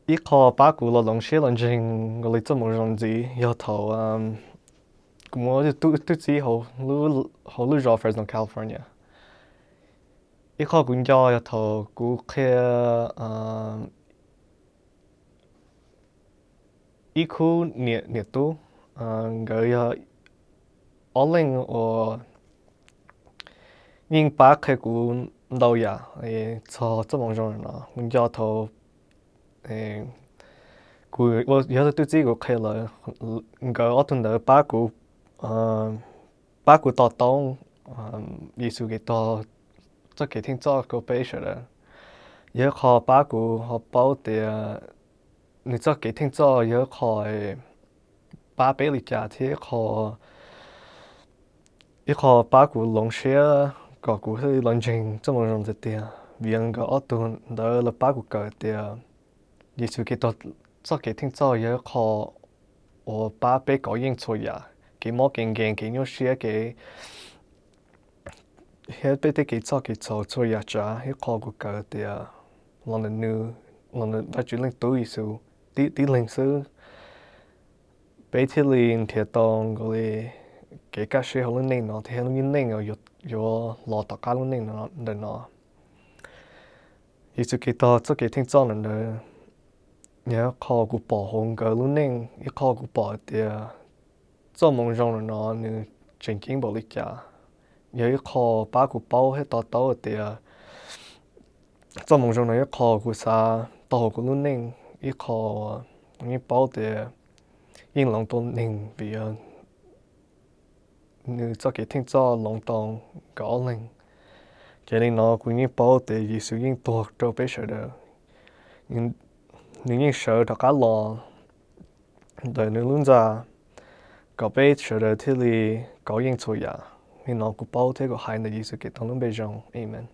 Ib qho pab kuv los hloov siab los ntseeg nkaus li txoj moo zoo ntxiv yog thaum kuv muaj tub txib hauv lub zos Fresno, California. Ib qho kuv nco yog thaum kuv qhia ib khub niam tub, nkawd yog ob leeg uas yeej pab qhia kuv ntau yam txog txoj moo zoo no. Kuv nco thaum kuv yog tub txib kuv qhia lawm, nkawd ob tug ntawd pab kuv pab kuv to taub Yexus Khetos txoj kev theej txhoj rau peb sawv daws. Yog ib qho pab kuv ho paub tias nws txoj kev theej txhoj yog ib qho pab peb li cas thiab ib qho ib qho pab kuv hloov siab kom kuv thiaj li los ntseeg txoj moo zoo tiag tiag, vim nkawd ob tug ntawd lawv pab kuv kawm tias Yexus Khetos txoj kev theej txhoj yog ib qho uas pab peb kov yeej txhua yam, kev mob kev nkeeg, kev nyuaj siab, kev thiab peb tej kev txhoj kev txhaum txhua yam tsav. Ib qho kuv kawm tias los ntawm nws, los ntawm Vajtswv leej tub Yexus tib leeg xwb, peb thiaj li nrhiav tau nkaus li kev kaj siab hauv lub neej no thiab lub neej yuav los tom qab lub neej ntawm no. Yexus Khetos txoj kev theej txhoj ntawm ntawd yog ib qho kuv pom hauv nkawd lub neej, ib qho kuv pom tias txoj moo zoo ntawm no nws tseem ceeb npaum li cas. Yog ib qho pab kuv paub thiab to taub tias txoj moo zoo no ib qho kuv xav tau hauv kuv lub neej, ib qho kuv yeej paub tias yeej hloov tau neeg vim yog nws txoj kev theej txhoj hloov tau nkawd ob leeg. Ces li no kuv yeej paub tias Yexus yeej tuag rau peb sawv daws. Nws yeej sawv rov qab los ntawm nws lub ntxa kom peb sawv daws thiaj li kov yeej txhua yam. Li no kuv paub thiab kuv hais ntawm Yexus Khetos lub npe zoo, amees.